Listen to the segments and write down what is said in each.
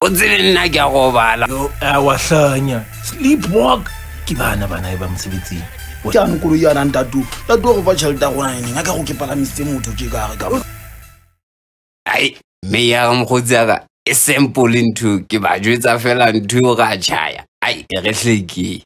O tsebe nna ke a robala. Yo a wa hlanya. Sleepwalk ke bana bana e ba mosebetsing. Ke a nkoloi yana ntatu. Ntatu go fa tšhelete ya rona neng a ka go ke palamisitse motho ke ka re ka. Ai mme ya re mokgotsi ya ka e simple ntho ke ba jwetsa fela ntho eo ra tjhaya. Ai e re hleke.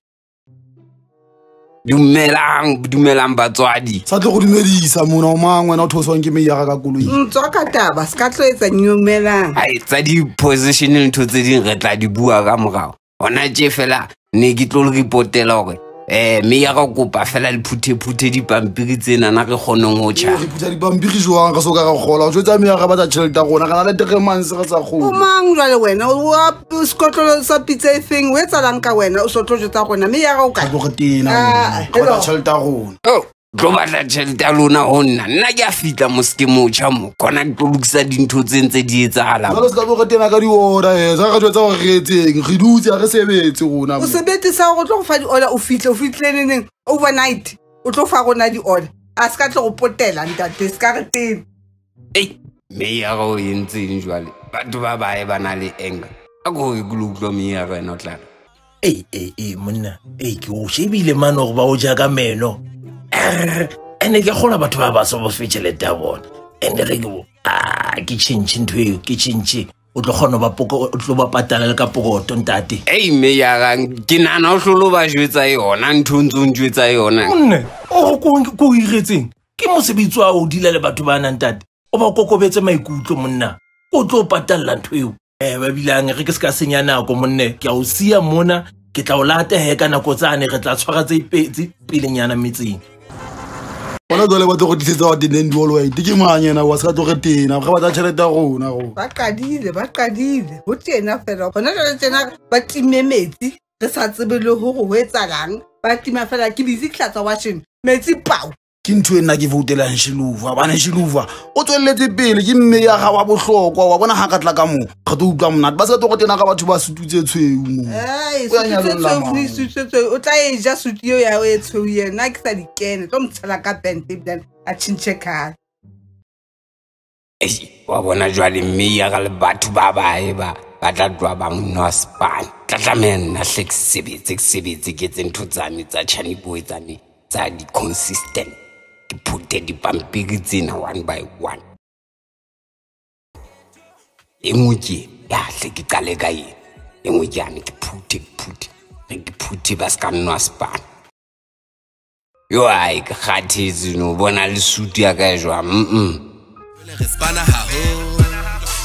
Dumelang, dumelang batswadi. Sa tlo go dumedisa mona o mang wena o thoswang ke meiya ka koloi. Ntswa ka taba se ka tlo etsa nyumelang. Ai tsa di position ntho tse ding re tla di bua ka morao. Hona tje fela ne ke tlo le reportela hore mme ya ka kopa fela le phuthe dipampiri tsena na re kgoneng ho tjha. Re phutha dipampiri jwang ka so ka re kgola o jwetsa mme ya re batla tjhelete ya rona re na le 3 months re sa kgole. O mang jwale wena o wa sekotlolo sa pitsa e feng o etsalang ka wena o so tlo jwetsa rona mme ya re o kae? Re tena re batla tjhelete ya rona. Oh tlo batla tjhelete ya lona ho nna nna ke a fihla mo se ke motjha mo kona ke tlo lokisa dintho tse ntse di etsahala. Jwale se ka tlo re tena ka di-order sa re jwetsa hore re etseng re dutse ha re sebetse rona. O sebetse sa hore o tlo go fa di-order o fihle neneng overnight o tlo fa rona di-order a se ka tlo go potela ntate se ka re tena. Ei mme ya re o entseng jwale batho ba bae ba na le anger a ko re ke lo utlwa mme ya re wena o tla re. Ei monna ei ke o shebile mane hore ba o ja ka meno. Ene ke kgola batho ba baso ba fe tjhelete ya bona. Ene re ke ke tjhentjhe ntho eo, ke tjhentjhe. O tlo kgona ba poko, o tlo ba patala le ka pokoto ntate. Ei mme ya ka ke nahana o hlolo ba jwetsa yona ntho ntso njwetsa yona. Nne o ko iretseng ke mosebetsi wa o dila le batho ba nang ntate. O ba kokobetse maikutlo monna. O tlo patalla ntho eo. Ba bilang re ke se ka senya nako monne. Ke a o siya mona, ke tla o lata he ka nako tsane re tla tshwara tse pelenyana metseng. Bona jwale ba tlo go tlisetsa wa teng di all white ke mang yena wa se ka tlo re tena re batla tjhelete ya rona go. Ba qadile ho tena fela hona jwale tena ba time metsi re sa tsebe le hore ho etsalang ba tima fela ke busy ke hlatsa washing metsi pao. Ke ntho e nna ke voutelang Shiluva bana Shiluva o tswelletse pele ke mme ya ga wa bohlokwa wa bona ha ka tla ka mo re tlo utlwa monate ba se ka tlo go tena ka batho ba sututse tshweu mo. Ai sututse tshweu o tla e ja sutu eo ya e tshweu yena ke sa di kene tlo mtshela ka band ebile a tjhentjhe colour. Ei wa bona jwale mme ya ga le batho ba bae ba ba tla tloha ba nwa span tla tlameha nna hle ke sebetse ke etse ntho tsa me tsa Chani Boy tsa me tsa di consistent. Ke phute dipampiri tsena one by one. E nngwe ke ya hle ke qale ka ena. E nngwe ke yane ke phute re ke phute ba se ka nwa span. Yo ai ke kgathetse no bona le suit ya ka e jwang.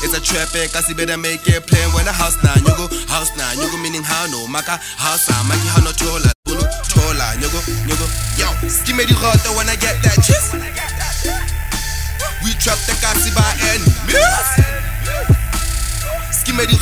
It's a trap, I see better make it plain when the house now you go house now you go meaning how no maka house maki how no chola chola you go yo scheme di rota when I get that cheese. We trap the kasi by enemies. Scheme di